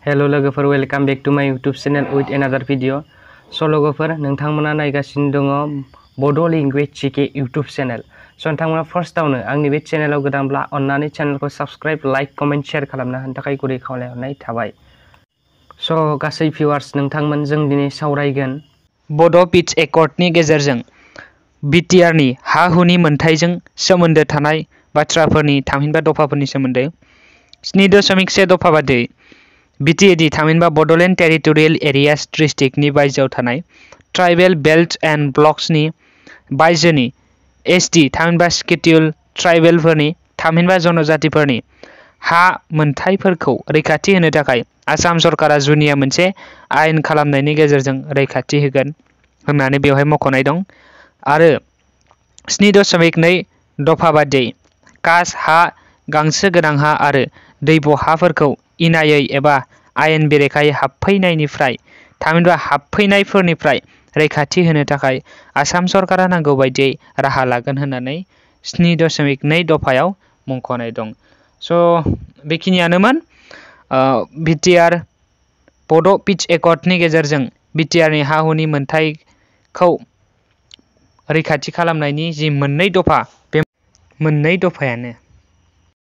Hello लोगोफोर, welcome back to माय YouTube channel with एनादार video. स' लोगोफोर, नोंथांमोना नायगासिनो दङ बड' लेंगुवेज जिके यूट्यूब चैनल। स' नोंथांमोना फार्स्टआवनो आंनि बे चैनलाव गोदानब्ला अन्नानै चैनलखौ साबस्क्राइब, लाइक, कमेन्ट, शेयार खालामना होनो थाखाय गुरै खावलायहरनाय थाबाय। स' गासै भिउवार्स, नोंथांमोन जों दिनै सावरायगोन बड' पिच एकर्डनि गेजेरजों B.T.R नि हा हुनि मोनथाइजों सोमोन्दो थानाय बाथ्राफोरनि थामहिनबा दफाफोरनि सोमोन्दै 7.1 दफा बादियै B.T.R थामहिनबा बड'लेण्ड टेरिटरियेल एरियास डिस्ट्रिक्टनि बायजोआव थानाय ट्राइबेल बेल्ट एन्ड ब्लक्सनि बायजोनि SD थामहिनबा स्केड्युल ट्राइबेलफोरनि थामहिनबा जनजातिफोरनि हा मोनथाइफोरखौ रैखाथि होनो थाखाय आसाम सरकारा जुनिया मोनसे आयेन खालामनायनि गेजेरजों रैखाथि होगोन होननानै बेवहाय मख'नाय दं। आरो 7.2 दफा बादियै कास्ट हा, गांसो गोनां हा आरो दैब' हाफोरखौ इनायै एबा आयेन बेरेखायै हाबफैनायनिफ्राय थामहिनबा हाबफैनायफोरनिफ्राय रैखाथि होनो थाखाय आसाम सरकारा नांगौ बायदियै राहा लागोन होननानै 7.2 दफायाव मुंख'नाय दं। स' बेखिनियानोमोन B.T.R बड' पिच एकर्डनि गेजेरजों B.T.R नि हा हुनि मोनथाइखौ रैखाथि खालामनायनि जि मोननै दफा, बे मोननै दफायानो।